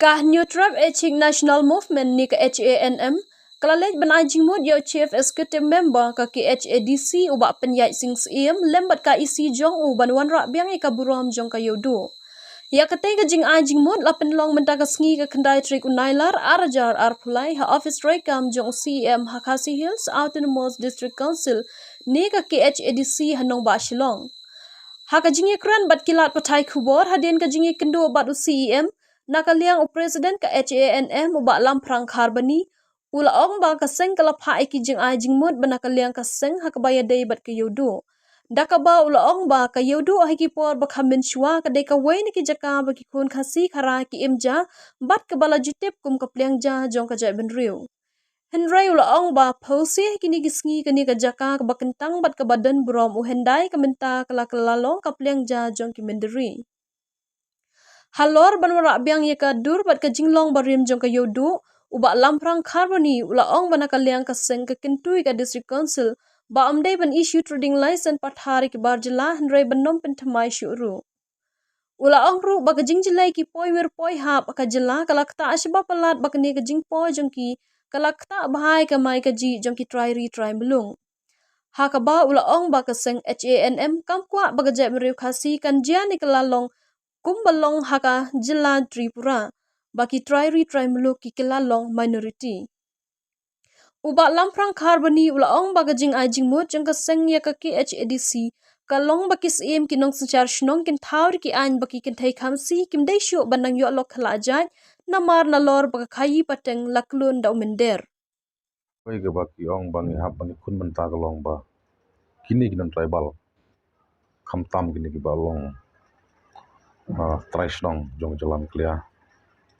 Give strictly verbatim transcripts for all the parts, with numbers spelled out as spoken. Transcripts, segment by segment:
Ka Hynñiewtrep Aichieng National Movement ne ka H A N M ka la leit ban ai jingmut ïa u Chief Executive Member ka K H A D C u Bah Pynïaid Sing Syiem lem bad ka E C jong u ban wanrah biang ïa ka burom jong ka Ïewduh. Ïa katei ka jingai jingmut la pynlong mynta ka sngi ka khyndai tarik u Nailar ar hajar arphew lai ha office treikam jong u C E M ha Khasi Hills Autonomous District Council ne ka K H A D C ha nongbah Shillong. Ha ka jingïakren bad ki lad pathai khubor hadien ka jingïakynduh bad u C E M na ka liang u President ka H A N M u Bah Lamphrang Kharbani u la ong ba ka seng ka la phah ïa ki jingai jingmut ba na ka liang ka seng ha kaba ïadei bad ka Ïewduh. Da kaba u la ong ba ka Ïewduh ha ki por ba kham mynshuwa ka dei kawei na ki jaka ba ki khun Khasi Khara ki im ja bad kaba la ju tip kum ka pliang ja jong ka jaitbynriew. Hynrei u la ong ba phewse ha kine ki sngi kane ka jaka kaba kyntang bad kaba don burom u hyndai ka mynta ka la kylla long ka pliang ja jong ki mynder ri. Halor ban wanrah biang ïa ka dur bad ka jinglong barim jong ka Ïewduh u Bah Lamphrang Kharbani u la ong ba na ka liang ka seng ka kyntu ïa ka District Council ba ym dei ban issue trading license pathar ïa ki bar jylla hynrei ban ym pynthymmai shuh ruh. U la ong ruh ba ka jingjlei ki poi wir poi hap ka jylla ka la ktah shibun palat ba kane ka jingpoi jong ki ka la ktah bha ïa ka mai ka jih jong ki trai ri trai muluk. Ha kaba u la ong ba ka seng H A N M kam kwah ba ka jaitbynriew Khasi kan jia ne ka la long kum ba long ha ka jylla Tripura ba ki trai ri trai muluk ki kylla long minority. U Bah Lamphrang Kharbani u la ong ba ka jingai jingmut jong ka seng ïa ka K H A D C ka long ba ki syiem ki nongsynshar shnong kin thaw ïa ki aiñ ba ki kynthei Khasi kim dei shuh ban nang ïoh lok khlad jait namar nalor ba ka khaïi pateng la khlun da u mynder. Wei kaba ki ong ba ngi hap ba ngi khun mynta ka long ba kine ki non tribal khamtam kine kiba long, ah, trai shnong jong jylla Meghalaya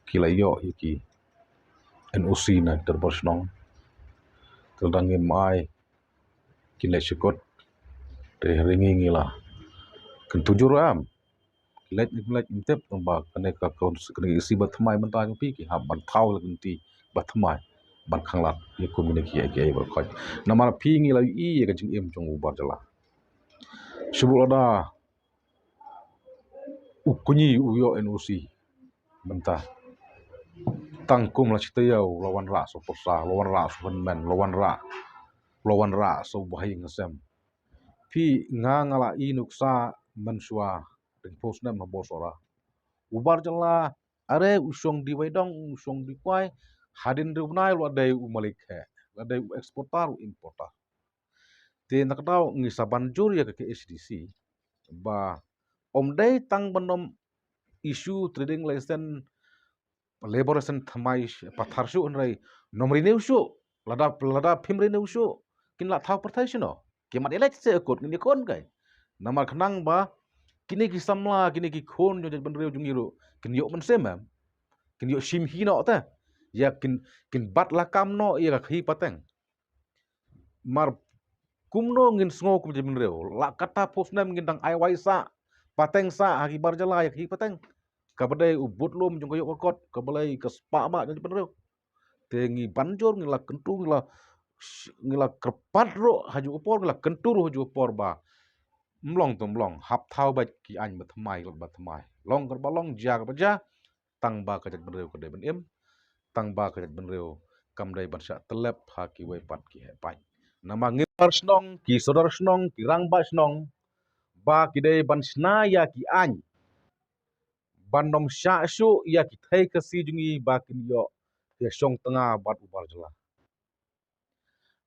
ki la ïoh ïa ki N O C na ki dorbar shnong. Te lada ngim ai kin leit sha kot, te hynrei ngi ngi la kyntu jur em. Leit leit ym tip tang ba kane ka kaun kane ka isi ba thymmai mynta jong phi ki hap ban thaw la kynti ba thymmai ban khanglad ïa kum kine ki ïa ki ïa ba khot. Namar phi ngi la ïohi ïa ka jingim jong u bar jylla. Shu buh lada u kñi u ïoh N O C mynta tang kum la shi taïew la wanrah sa u pyrsa, la wanrah sa u hynmen, la wanrah, la wanrah sa u bahaïing hasem. Phi nga nga la i nuksa mynshuwa dang pos nem ha Bosora. U bar jylla are u shong di Weidong, u shong di Kwai, hadien riew bnai u la dei u malik heh, u la dei u exporter, u importer. Te na ka daw ngi sa ban jur ïa ka K H A D C ba ym dei tang ban ym issue trading license, labour license thymmai pathar shuh hynrei ym renew shuh. Lada lada phim renew shuh kin la thaw pyrthei shano? Ki mat ïaleit se kot ngin ïakhun kai. Namar khnang ba kine ki samla kine ki khun jong jaitbynriew jong ngi ruh kin ïoh mynsiem em. Kin ïoh shim hi noh te. Ïa kin kin bat la kam noh ïa ka khaïi pateng. Mar kumno ngin sngew kum jaitbynriew la katta pos nem ngin dang ai wai sah pateng sah ha ki bar jylla ïa ka khaïi pateng. Kaba dei u bud lum jong ka ïoh ka kot kaba lei ka spah ba jong jaitbynriew. Te ngi ban jur ngi la kyntu ngi la ngi la kyrpad ruh ha ju ka por ngi la kyntu ruh ha ju ka por ba ym long te ym long hap thaw beit ki aiñ ba thymmai ki lad ba thymmai long kaba long jia kaba jia. Tang ba ka jaitbynriew ka dei ban im, tang ba ka jaitbynriew kam dei ban shah tyllep ha kiwei pat ki heh paid. Namar ngi bar shnong, ki sordar shnong, ki rangbah shnong ba ki dei ban shna ïa ki aiñ ban ym shah shuh ïa ki thei Khasi jong ngi ba kin ïoh ïa shong tnga bad u bar jylla.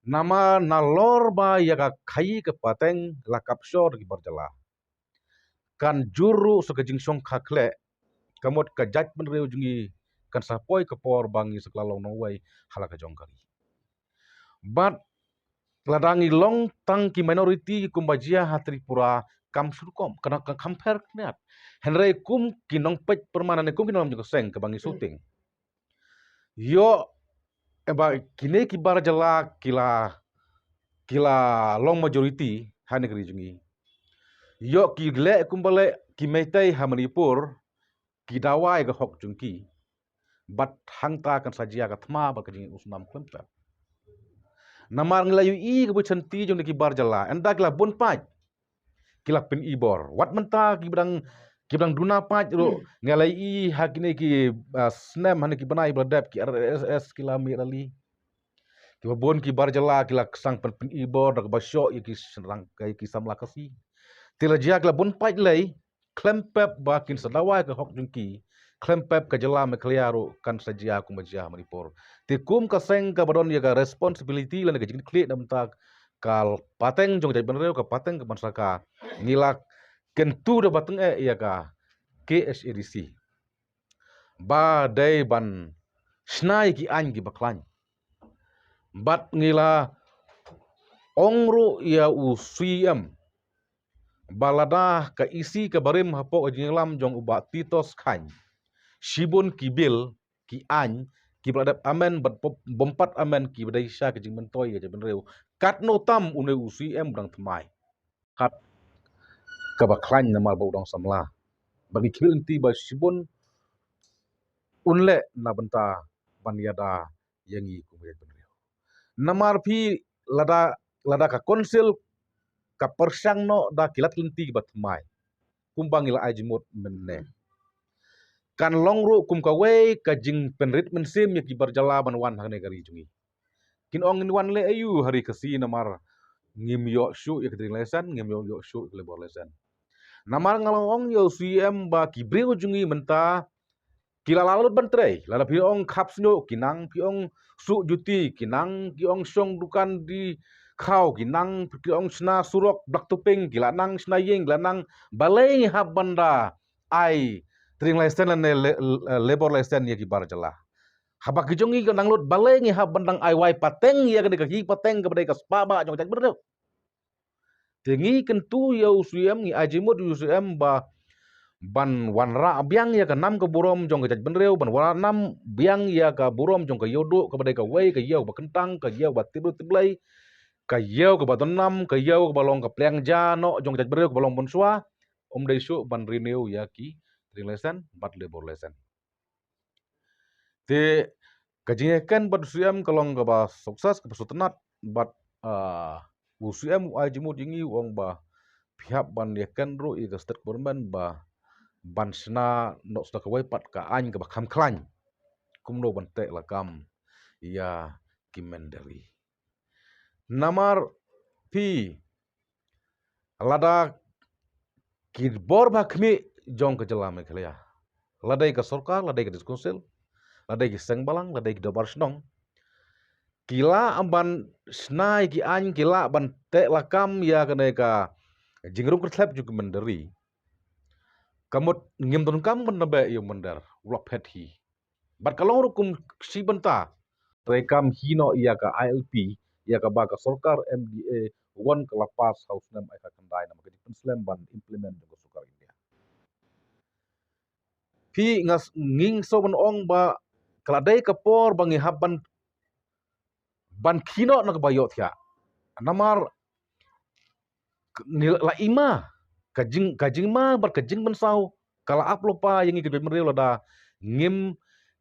Namar nalor ba ïa ka khaïi ka pateng la kap shor ki bar jylla. Kan jur ruh sa ka jingshong kha khleh ka mut ka jaitbynriew jong ngi kan sa poi ka por ba ngi sa kylla long nongwei ha la ka jong ka ri. Bad lada ngi long tang ki minority kumba jia ha Tripura kam shu rukom ka kham pher khyndiat. Hynrei kum ki nongpeit pyrman ne kum ki nonglam jong ka seng kaba ngi shooting. Ïoh, eh, ba kine ki bar jylla ki la ki la long majority ha ne ka ri jong ngi. Ïoh ki leh kumba leh ki Meitei ha Manipur ki dawa ïa ka hok jong ki. Bad hangta kan sa jia ka thma bad ka jingim u snam khlem pep. Namar ngi la ïohi ka buit shanti jong ki bar jylla ynda ki la bun paid ki la pyni bor. Wat mynta kiba dang Ki ba dang duna paid ruh, nga la ïohi ha kine ki, ah, snem, ha kine ki bnai ba la dep, ki R S S ki la mih rally. Ki ba bun ki bar jylla ki la sdang pyn-, pyn-i bor da kaba shoh ïa ki shynrang, ïa ki samla Khasi. Te la jia ki la bun paid lei, khlem pep ba kin sa dawa ïa ka hok jong ki, khlem pep ka jylla Meghalaya ruh kan sa jia kumba jia ha Manipur. Te kum ka seng kaba don ïa ka responsibility lane ka jingkitkhlieh na bynta ka pateng jong ka jaitbynriew, ka pateng ka ban sorkar, ngi la kyntu da ba tyngeh ïa ka K H A D C ba dei ban shna ïa ki aiñ kiba khlaiñ. Bad ngi la ong ruh ïa u C M ba lada ka E C kaba rim hapoh ka jingïalam jong u Bah Titos Chyne, shibun ki bill, ki aiñ kiba la dep amend bad bym pat amend kiba dei sha ka jingmyntoi ïa ka jaitbynriew, katno tam une u C M u dang thymmai. Kat kaba khlaiñ namar ba u dang samla. Ba ngi khmih lynti ba shibun un leh na bynta ban ïada ïa ngi kum ka jaitbynriew. Namar phi, lada, lada ka council ka pyrshang noh da ki lad lynti kiba thymmai, kumba ngi la ai jingmut mynne, kan long ruh kum kawei ka jingpynrit mynsiem ïa ki bar jylla ban wan ha kane ka ri jong ngi. Kin ong ngin wan leh aïu ha ri Khasi namar ngim ïoh shuh ïa ka trading license, ngim ïoh, ïoh shuh ïa ka labour license. Namar nga la ong ïa u C M ba ki briew jong ngi mynta ki la lah lut ban trei. Lada phi ong khap shñiuh ki nang, phi ong suh juti ki nang, ki ong shong dukan dih khaw ki nang, phi ong shna surok, block topping ki la nang, shna ïing ki la nang. Balei ngi hap ban da ai trading license lane le-, le-, labour license ïa ki bar jylla? Haba ki jong ngi ki la nang lut, balei ngi hap ban dang ai wai pateng ïa kane ka hi pateng kaba dei ka spah bah jong ka jaitbynriew? Te ngi kyntu ïa u C M, ngi ai jingmut ïa u C M ba ban wanrah biang ïa ka nam ka burom jong ka jaitbynriew, ban wanrah nam biang ïa ka burom jong ka ïewduh kaba dei kawei ka ïew ba kyntang, ka ïew ba tip briew tip Blei, ka ïew kaba don nam, ka ïew kaba long ka pliang ja noh jong ka jaitbynriew kaba long mynshuwa. Ym dei shuh ban renew ïa ki trading license bad labour license. Te ka jingïakhun bad u C M ka long kaba success, kaba sngewtynnat bad, ah, u C M u ai jingmut ïa ngi, u ong ba phi hap ban ïakhun ruh ïa ka state government ba ban shna noh sa kawei pat ka aiñ kaba kham khlaiñ kumno ban teh lakam ïa ki mynder ri. Namar phi, lada ki bor ba khmih jong ka jylla Meghalaya, la dei ka sorkar, la dei ka District Council, la dei ki seng balang, la dei ki dorbar shnong, ki lah ban shna ïa ki aiñ, ki lah ban teh lakam ïa kane ka jingrung kyrthlep jong ki mynder ri. Ka mut ngim donkam ban da beh ïa u mynder, u la phet hi. Bad ka long ruh kum shi bynta. Treikam hi noh ïa ka I L P, ïa kaba ka sorkar M D A one ka la pass ha u snem ar hajar khyndai, namar ka jingpynslem ban implement jong ka sorkar India. Phi, nga s-, ngi sngew ban ong ba ka la dei ka por ba ngi hap ban, ban khie noh na kaba ïohthiah. Namar k-, ngi la ima ka jing, ka jingma bad ka jingpynsaw ka la ap lypa ïa ngi ki jaitbynriew lada ngim,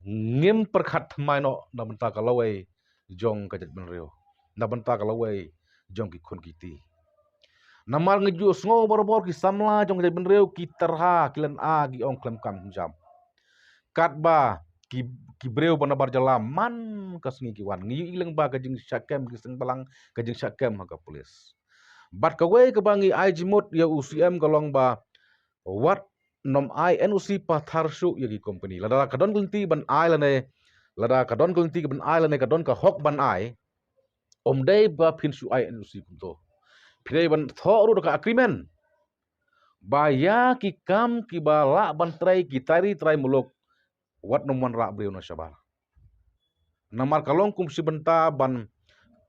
ngim pyrkhat thymmai noh na bynta ka lawei jong ka jaitbynriew, na bynta ka lawei jong ki khun ki kti. Namar ngi ju sngew barabor ki samla jong ka jaitbynriew ki tyrha, ki lynga, ki ong khlem kam jam. Katba ki, ki briew ba na bar jylla man ka sngi ki wan. Ngi ïohi lyngba ka jingshah kem ki seng balang, ka jingshah kem ha ka police. Bad kawei kaba ngi ai jingmut ïa u C M ka long ba wat nym ai N O C pathar shuh ïa ki company. Lada ka don ka lynti ban ai lane, lada ka don ka lynti ban ai lane ka don ka hok ban ai, ym dei ba phin shu ai N O C kumto. Phi dei ban thoh ruh da ka agreement ba ïa ki kam kiba lah ban trei ki trai ri trai muluk, wat nym wanrah briew na shabar. Namar ka long kum shi bynta ban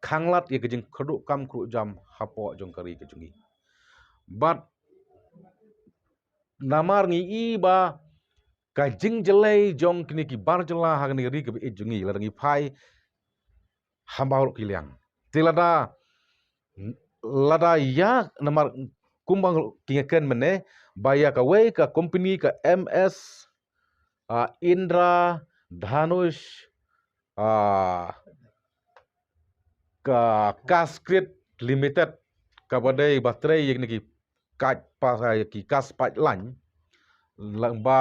khanglad ïa ka jingkyrduh kam kyrduh jam hapoh jong ka ri ka jong ngi. Bad namar ngi i ba ka jingjlei jong kine ki bar jylla ha kane ka ri kaba ïeit jong ngi, lada ngi phai ha baroh ki liang. Te lada, lada ïa, namar kumba ki ïakhun mynne ba ïa kawei ka company ka M S, ah, Indra Dhanush, ah, ka Cash Grid Limited, kaba dei ba trei ïa kine ki kaj pa, ki kas pipeline. lyngba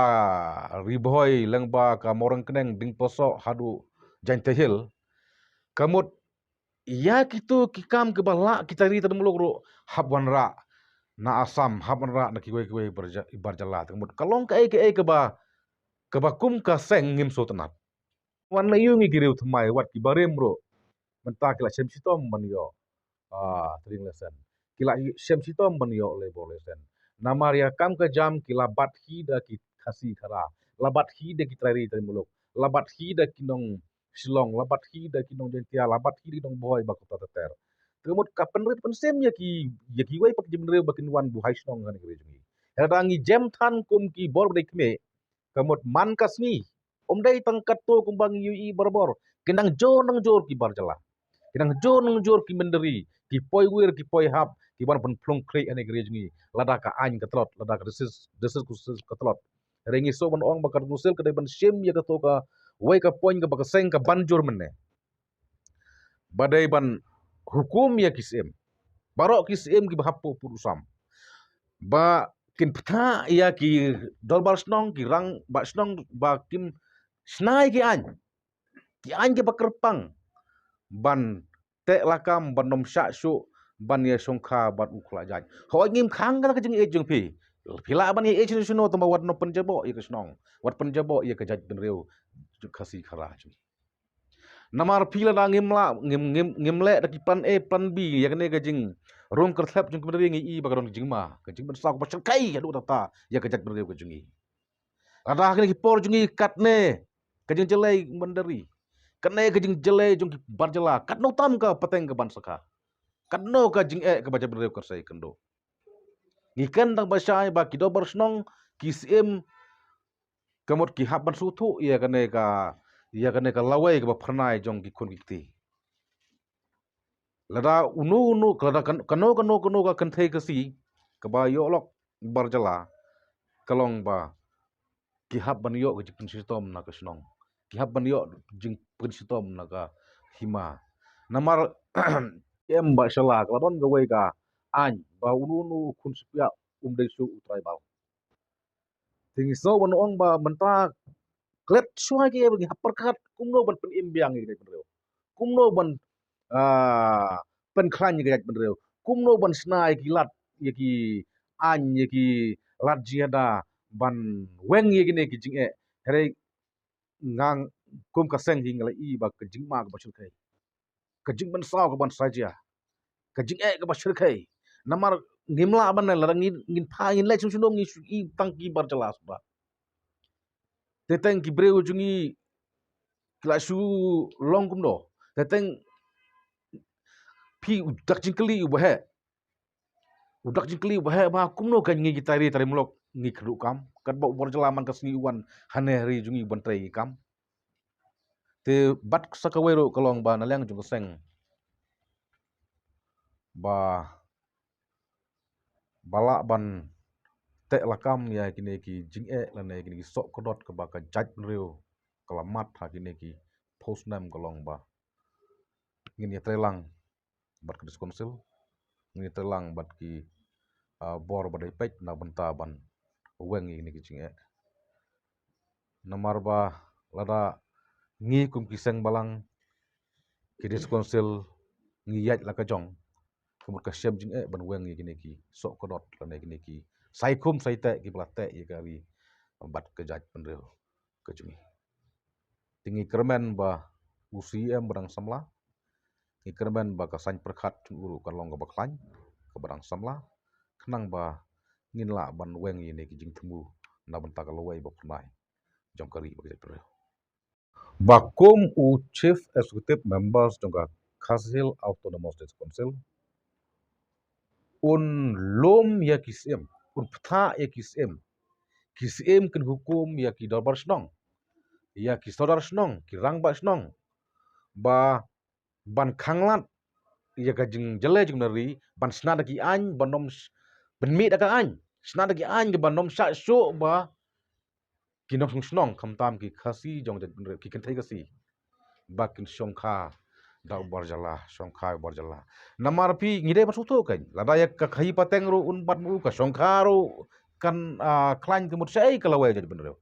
Ri Bhoi, lyngba ka Mawryngkneng, Dingpasoh haduh Jaintia Hills. Ka mut ïa kito ki kam kiba lah kita ri kita muluk ruh hap wanrah na Assam, hap wanrah na kiwei kiwei bar ja-, bar jylla. Ka mut ka long kaei kaei kaba, kaba kum ka seng ngim sngewtynnat. Wan la ïoh ngi ki riew thymmai wat ki barim ruh mynta ki la shem shitom ban ïoh, ah, trading license. Ki la shem shitom ban ïoh labour license. Namar ïa ka kam ka jam ki la bat hi da ki Khasi Khara, la bat hi da ki trai ri trai muluk, la bat hi da ki nong Shillong, la bat hi da ki nong Jaintia, la bat hi da ki nong Bhoi bad kata ter ter. Te ka mut ka pynrit pynsem ïa ki, ïa kiwei pat ki bynriew ba kin wan buhai shnong ha kane ka ri jong ngi. Lada ngi jem than kum ki bor ba dei khmih, ka mut man ka sngi, ym dei tang katto kumba ngi ïohi barabor. Ki nang jur nang jur ki bar jylla, ki nang jur nang jur ki mynder ri, ki poi wir ki poi hap, ki wan pynphlung khlieh ha kane ka ri jong ngi. Lada ka aiñ ka tlot, lada ka district, district council ka tlot. Hynrei ngi sngewbha ban ong ba ka council ka dei ban shim ïa kato kawei ka point kaba ka seng ka ban jur mynne, ba dei ban hukum ïa ki syiem, baroh ki syiem kiba hap pud u sam, ba kin pynthah ïa ki dorbar shnong, ki rangbah shnong, ba kin shna ïa ki aiñ, ki aiñ kiba kyrpang ban teh lakam, ban ym shah shuh, ban ïa shongkha bad u khlajait. Hooid, ngim khang kata ka jingïeit jong phi. Phi lah ban ïa ïeit shano shano, tangba wat nym pynjaboh ïa ka shnong, wat pynjaboh ïa ka jaitbynriew Khasi Khara jong ngi. Namar phi lada ngim lah, ngim, ngim, ngim leh da ki plan A, plan B ïa kane ka jingrung kyrthep jong ka mynder ri, ngi i ba ka don ka jingma, ka jingpynsaw kaba shyrkhei haduh katta ïa ka jaitbynriew ka jong ngi. Lada ha kine ki por jong ngi katne ka jingjyllei mynder ri, katne ka jingjyllei jong ki bar jylla, katno tam ka pateng ka ban sakha, katno ka jingeh kaba jaitbynriew kan sa ïakynduh. Ngi kren tang ba shai ba ki dorbar shnong, ki syiem, ka mut ki hap ban sngewthuh ïa kane ka, ïa kane ka lawei kaba phyrnai jong ki khun ki kti. Lada uno uno, lada kan-, kano kano kano ka kynthei Khasi kaba ïoh lok bar jylla, ka long ba ki hap ban ïoh ka jingpynshitom na ka shnong, ki hap ban ïoh jingpynshitom na ka hima. Namar em ba shala ka la don kawei ka aiñ ba uno uno u khun shipia um dei shuh u tribal. Te ngi sngewbha ban ong ba mynta klet shuwa ki, ngi hap pyrkhat kumno ban pynim biang ïa ka jaitbynriew, kumno ban, ah, pynkhlaiñ ïa ka jaitbynriew, kumno ban shna ïa ki lad, ïa ki aiñ, ïa ki lad jingïada ban weng ïa kine ki jingeh. Hynrei nga kum ka seng hi nga la i ba ka jingma kaba shyrkhei, ka jingpynsaw kaban sa jia, ka jingeh kaba shyrkhei. Namar ngim lah ban leh, lada ngin, ngin pha, ngin leh shuh shuh ngi shu i tang ki bar jylla shuh ba. Te teng ki briew jong ngi ki la shu long kumno? Te teng phi u dak jingkylli uba heh, u dak jingkylli uba heh ba kumno ka ngi ki trai ri trai muluk ngi kyrduh kam, katba u bar jylla man ka sngi u wan hane ha ri jong ngi ban trei kam. Te bad sa kawei ruh ka long ba na liang jong ka seng ba, ba lah ban teh lakam ïa kine ki jingeh lane kine ki soh kdot kaba ka jaitbynriew ka la mad ha kine ki phew snem, ka long ba ngin ïatreilang bad ka District Council, ngin ïatreilang bad ki, ah, bor ba dei peit na bynta ban weng ïa kine ki jingeh. Namar ba lada ngi kum ki seng balang, ki District Council, ngi ïaid la ka jong, ka mut ka shem jingeh ban weng ïa kine ki soh kdot lane kine ki sai khum sai teh kiba la teh ïa ka ri bad ka jaitbynriew ka jong ngi. Te ngi kyrmen ba u C M ba dang samla, ngi kyrmen ba ka saiñ pyrkhat jong u ruh kan long kaba khlaiñ, kaba dang samla, khnang ba ngin lah ban weng ïa kine ki jingthmu na bynta ka lawei ba phyrnai jong ka ri bad ka jaitbynriew. Ba kum u Chief Executive Members jong ka Khasi Hills Autonomous District Council, un lum ïa ki syiem, un pynthah ïa ki syiem. Ki syiem kin hukum ïa ki dorbar shnong, ïa ki sordar shnong, ki rangbah shnong, ba ban khanglad ïa ka jingjyllei jong ka mynder ri, ban shna da ki aiñ ban ym sh-, ban mih da ka aiñ, shna da ki aiñ ban ym shah shuh ba ki nongshong shnong, khamtam ki Khasi jong ka jaitbynriew, ki kynthei Khasi, ba kin shongkha da u bar jylla, shongkha u bar jylla. Namar phi, ngi dei ban sngewthuh kein, lada ïa ka khaïi pateng ruh un bat ma u, ka shongkha ruh kan, ah, khlaiñ ka mut shaei ka lawei jait bynriew.